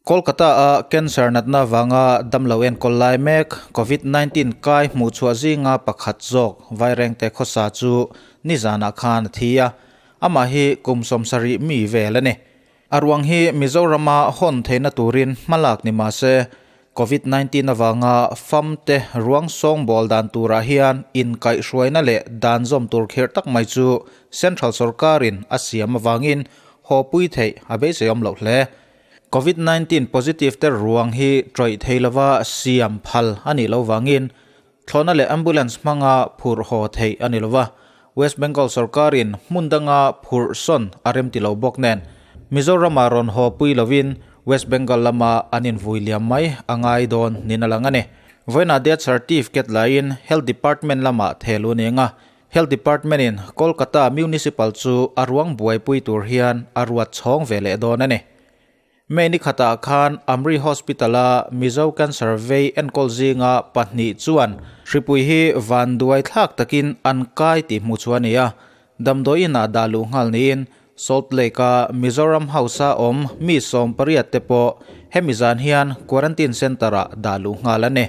Kolkata-a cancer natna vanga damlo enkawl lai mek Covid 19 kai hmuh chhuah zinga pakhat zawk Vairengte khawsa chu nizanah khan a thi a, amah hi kum 70 mi vel a ni. A ruang hi Mizorama hawn theihna turin hmalak ni mah se, Covid 19 avanga famte ruang sawngbawl dan turah hian inkaihhruaina leh dan zawm tur khirh tak mai chu Central sorkarin a siam avangin hawpui theih a beiseiawm loh hle. Covid 19 positive te ruang hi tawih thei lova siam phal a nih loh vangin thlawhna leh ambulance hmanga phurh haw theih a ni lova, West Bengal sorkarin hmun danga phurh sawn a remti lo bawk nen Mizoram-ah rawn haw pui lovin West Bengal lama an invui liam mai a ngai dawn niin a lang a ni. Vawiinah death certificate laiin Health Department lamah thel u ning a, Health Department-in Kolkata Municipal chu a ruang buaipui tur hian a ruat chhawng ve leh dawn a ni. May ni khatah khan Amri Hospital-a Mizo Cancer vei enkawl zinga pahnih chuan hripui hi vanduai thlak takin an kai tih hmuh chu a ni a, damdawiinah dah luh nghal niin Salt Lake-a Mizoram House-a awm mi 18 te pawh hemi zan hian Quarantine Centre-ah dah luh nghal a ni.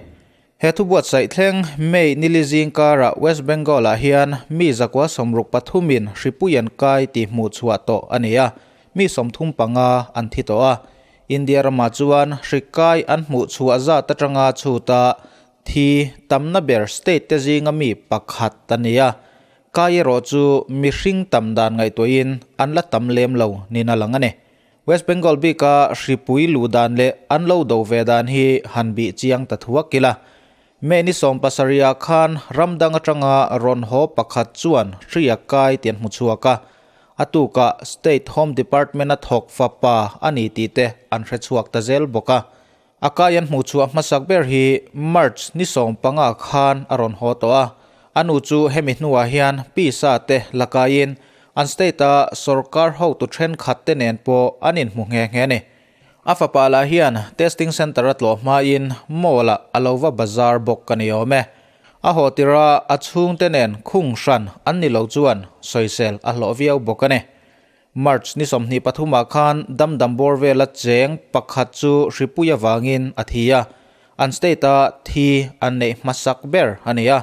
He thu buatsaih thleng May nili zing karah West Bengal-ah hian mi 163-in hripui an kai tih hmuh chhuah tawh a ni a, mi 35 an thi tawh a. India ramah chuan hri kai an hmuh chhuah zat atanga chhuta thi tamna ber state te zinga mi pakhat a ni a. Kai erawh chu mihring tam dan ngaihtuahin an la tam lem lo niin a lang a ni. West Bengal bika hripui luh dan leh an lo do ve dan hi han bih chiang ta thuak ila. May ni 17 ah khan ram dang atanga rawn haw pakhat chuan hri a kai tih an hmu chhuak a. A tukah State Home Department a thawk fapa a ni tih te an hre chhuak ta zel bawk a. A kai an hmuh chhuah hmasak ber hi March ni 15 khan a rawn haw tawh a. A nu chu hemi hnuah hian pisa te la kaiin an state-a sorkar hotu thenkhat te nen pawh an inhmu nghe nghe a ni. A fapa lah hian testing centre a tlawh hmain mall-ah a lo va bazar bawk a ni awm e. A haw tirha a chhungte nen khung hran an ni lo chuan sawisel a hlawh viau bawk a ni. March ni 23 ah khan damdam bawr vela cheng pakhat chu hripui avangin a thi a, an state-a thi an neih hmasak ber a ni a.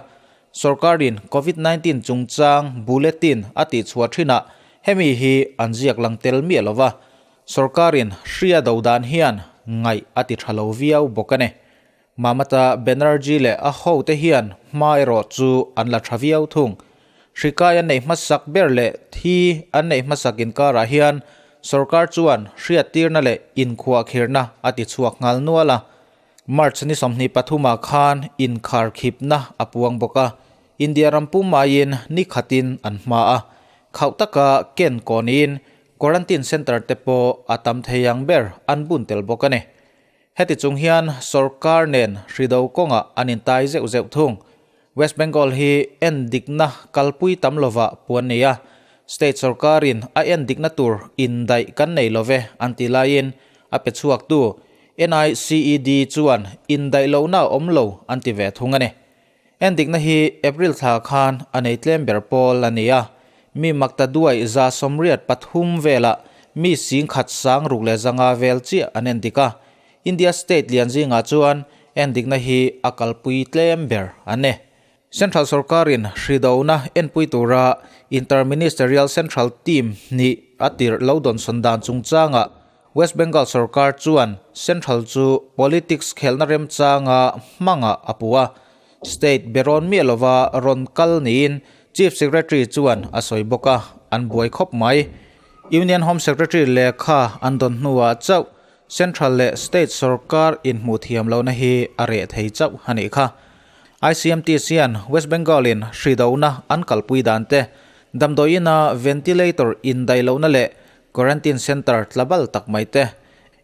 Sorkarin Covid 19 chungchang bulletin a tihchhuah thinah hemi hi an ziak lang tel miah lova, sorkarin hria do dan hian ngaih a ti tha lo viau bawk a ni. Mamata Banerjee leh a hote hian hma erawh chu an la tha viau thung. Hri kai an neih hmasak ber leh thi an neih hmasak inkarah hian sorkar chuan hriattirna leh inkhuahkhirhna a ti chhuak nghal nual a. March ni 23 ah khan inkharkhipna a puang bawk a, India ram pum aiin ni khatin an hma a, khauh taka ken kawnin quarantine centre te pawh a tam thei ang ber an bun tel bawk a ni. Heti chung hian sorkar nen hrido kawngah an intai zeuh zeuh thung. West Bengal hi en dikna kalpui tam lovah puan nei a, state sorkarin a en dikna tur indaih kan nei love an ti laiin a pe chhuaktu NICED chuan indaih lohna a awm lo an ti ve thung a ni. En dikna hi April thla khan a nei tlem ber pawl a ni a, mi makta duai 183 velah mi 16,500 vel chiah an en dik a, India state lian zingah chuan en dikna hi a kalpui tlem ber an ni. Central sorkarin hridona enpui tura Inter-Ministerial Central Team hnih a tirh lo dawnsawn dan chungchangah West Bengal sorkar chuan Central chu politics khelhna remchanga hmangah a pu a, state berawn miah lova rawn kal niin Chief Secretary chuan a sawi bawk a, an buai khawp mai. Union Home Secretary lehkha an dawn hnuah chauh Central leh State sorkar inhmuh thiam lohna hi a reh thei chauh a nih kha. ICMT hian West Bengal-in hridona an kalpui dan te, damdawiina ventilator indaih lohna leh quarantine centre tlabal tak mai te,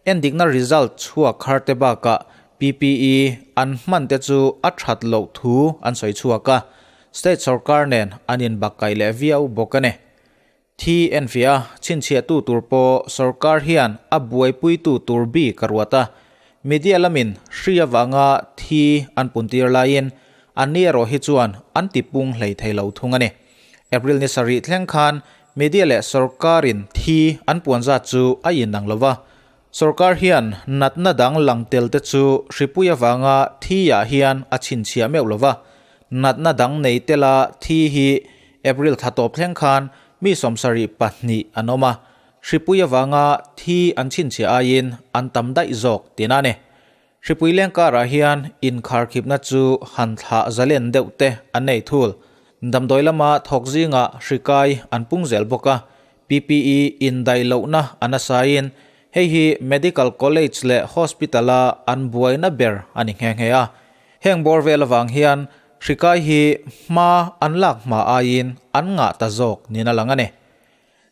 endikna result chhuak har te bakah PPE an hman te chu a that loh thu an sawi chhuak a, state sorkar nen an inbakkaih leh viau bawk a ni. Thi enfiah a, chhinchhiahtu tur pawh sorkar hian a buaipuitu tur bik a ruat a, media lamin hri avanga thi an puntir laiin anni erawh hi chuan an tipung hlei thei lo thung a ni. April ni sarih thleng khan media leh sorkarin thi an puan zat chu a inang lo va. Sorkar hian natna dang lang tel te chu hripui avanga thi ah hian a chhinchhiah meuh lova, natna dang nei tela thi hi April thla tawp thleng khan mi 72 an awm a, hripui avanga thi an chhinchhiah aiin an tam daih zawk tihna a ni. Hripui leng karah hian inkharkhipna chu han thlah zalen deuh te an nei thul. Damdawi lama thawk zingah hri kai an pung zel bawk a, PPE indaih lohna a nasain hei hi Medical College leh Hospital-a an buaina ber a ni nghe nghe a. Heng bawr vel avang hian hri kai hi hma an lak hma aiin an ngah ta zawk niin a lang a ni.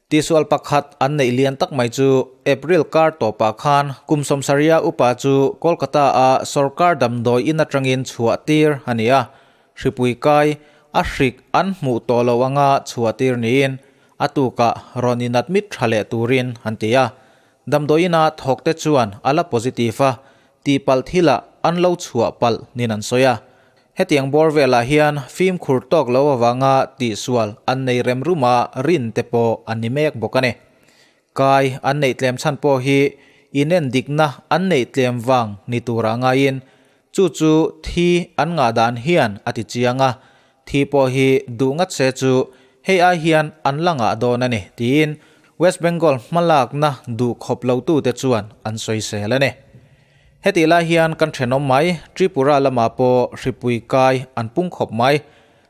Tihsual pakhat an neih lian tak mai chu April kar tawpah khan kum 70 upa chu Kolkata-a sorkar damdawi in atangin chhuah tir a ni a, hripui kai a hrik an hmuh tawh loh anga chhuah tir niin a tukah rawn inadmit tha leh turin an ti a. Damdawi ina thawkte chuan a la positive a, tihpalh thilah an lo chhuah palh niin an sawi a. Hetiang bawr velah hian fimkhur tawk lo avanga tihsual an nei rem ruma rin te pawh an ni mek bawk a ni. Kai an neih tlem chhan pawh hi inen dikna an neih tlem vang ni tura ngaiin chu chu thi an ngah dan hian a ti chiang a, thi pawh hi duh ngat se chu hei ai hian an la ngah dawn a ni tiin West Bengal hmalakna duh khawp lotute chuan an sawisel a ni. Hetih lai hian kan thenawm mai, Tripura lamah pawh hripui kai an pung khawp mai.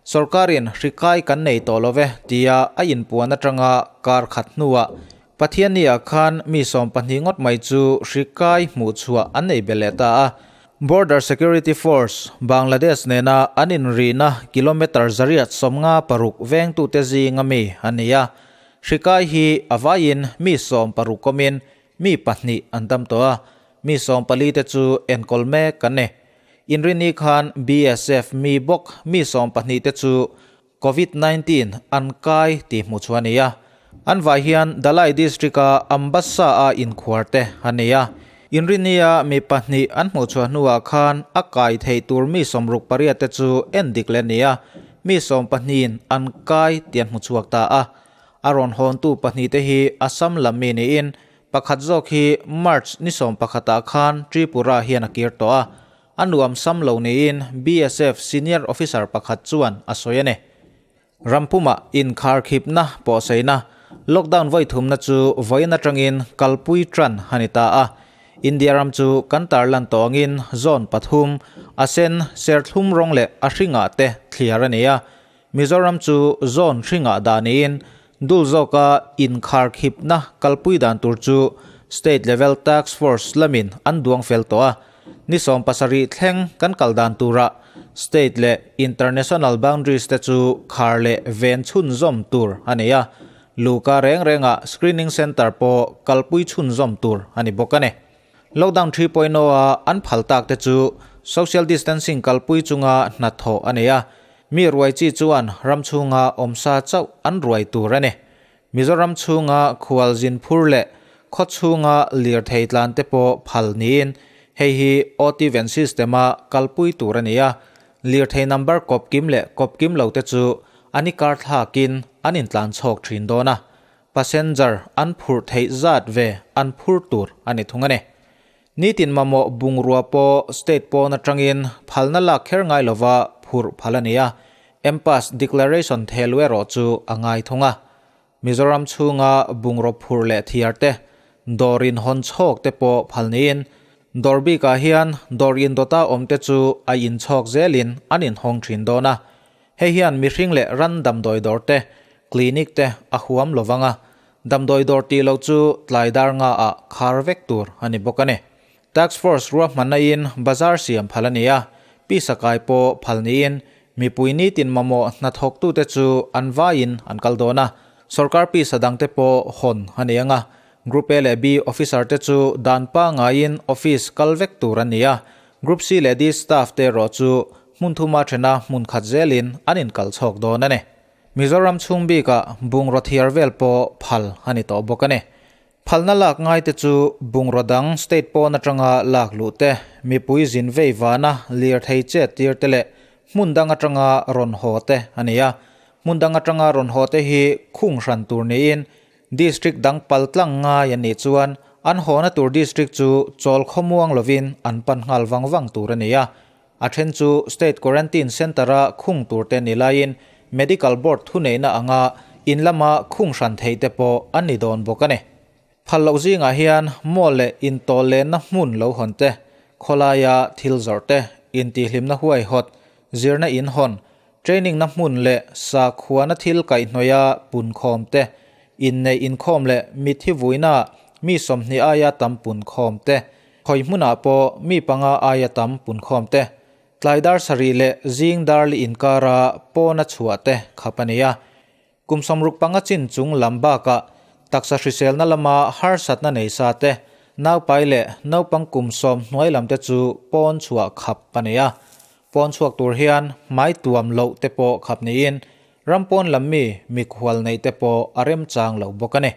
Sorkarin hri kai kan nei tawh lo ve tia a inpuan atanga kar khat hnuah Pathianni-ah khan mi 12 ngawt mai chu hri kai hmuh chhuah an nei belh leh ta a. Border Security Force, Bangladesh nena an inrihna kilometre 156 vengtute zinga mi a ni a. Hri kai hi a vaiin mi 60 awmin Mi pahnih an dam tawh a, mi 14 te chu enkawl mek an ni. Inrini khan BSF mi bawk mi 12 te chu Covid 19 an kai tih hmuh chhuah a ni a. An vai hian Dhalai District-a Ambassa-a inkhuar te a ni a. Inrinia mi pahnih an hmuh chhuah hnuah khan a kai theih tur mi 68 te chu endik leh a ni a, mi sawmpahnihin an kai tih an hmu chhuak ta a. A rawn hawntu pahnihte hi Assam lam mi niin pakhat zawk hi March ni 11 ah khan Tripura hian a kir tawh a, a nuam sam lo niin BSF senior officer pakhat chuan a sawi a ni. Rampumah inkharkhipna pawhsaina, lockdown vawi thumna chu vawiin atangin kalpui tan a ni ta a. India ram chu kan tarlan tawh angin zone pathum, a sen, serthlum rawng leh a hringah te thliar a ni a. Mizoram chu zone hringah dah niin dul zawka inkharkhipna kalpui dan tur chu State Level Task Force lamin an duang fel tawh a. Ni 17 thleng kan kal dan turah State leh International boundaries te chu khar leh ven chhunzawm tur a ni a. Luka reng rengah screening centre pawh kalpui chhunzawm tur a ni bawk a ni. Lockdown 3.0 a an phal tak te chu social distancing kalpui chunga hnathawh a ni a, mi ruai chi chuan ram chhunga awmsa chauh an ruai tur a ni. Mizoram chhunga khualzin phur leh khaw chhunga lirthei tlan te pawh phal niin hei hi OT van system a kalpui tur a ni a, lirthei number kawp kim leh kawp kim lo te chu an i kar thlakin an intlan chhawk thin dawn a. Passenger an phurh theih zat ve an phur tur a ni thung a ni. Nitin mamawh bungrua pawh state pawn atangin phalna lak kher ngai lova phurh phal a ni a, M-Pass declaration thehlu erawh chu a ngai thung a. Mizoram chhunga bungraw phurh leh thiar te, dawr in hawn chhawk te pawh phal niin, dawr bikah hian dawr indawta awm te chu a inchhawk zelin an inhawng thin dawn a. Hei hian mihring leh ran damdawi dawr te, clinic te a huam lo vang a, damdawi dawr tih loh chu tlai dar nga ah khar vek tur a ni bawk a ni. Task Force ruahmanna in bazar siam phal a ni a, pisa kai pawh phal niin mipui nitin mamawh hnathawktute chu an vaiin an kal dawn a, sorkar pisa dangte pawh hawn a ni ang a, Group A leh B officer te chu dan pangaiin office kal vek tur an ni a, Group C leh D staff te erawh chu hmun thuma thena hmun khat zelin an inkal chhawk dawn a ni. Mizoram chhung bikah bungraw thiar vel pawh phal a ni tawh bawk a ni. Phalna lak ngai te chu bungraw dang state pawn atanga lak luh te, mipui zin vei vana lirthei chet tir te leh hmun dang atanga rawn haw te a ni a. Hmun dang atanga rawn haw te hi khung hran tur niin District dang pal tlang ngai an nih chuan An hawna tur district chu chawl khawmuang lovin an pan nghal vang vang tur a ni a. A then chu State Quarantine Centre-a khung turte ni laiin Medical Board thuneihna anga in lama khung hran theih te pawh an ni dawn bawk a ni. Phal loh zingah hian mall leh intawllenna hmun lo hawn te, khawlaia thil zawrh te, intihhlimna huaihawt, zirna in hawn, training na hmun leh sakhuana thil kaihhnawih a punkhawm te, inneih inkhawm leh mitthi vuina mi 20 aia tam punkhawm te, khawi hmunah pawh mi panga aia tam punkhawm te, tlai dar sarih leh zing dar li inkara pawna chhuah te khap a ni a. Kum 65 chin chung lam bakah taksa hriselna lama harsatna nei sa te, naupai leh naupang kum 10 hnuai lam te chu pawn chhuah khap a ni a. Pawn chhuak tur hian hmai tuam loh te pawh khap niin rampawn lam mi mikhual nei te pawh a remchang lo bawk a ni.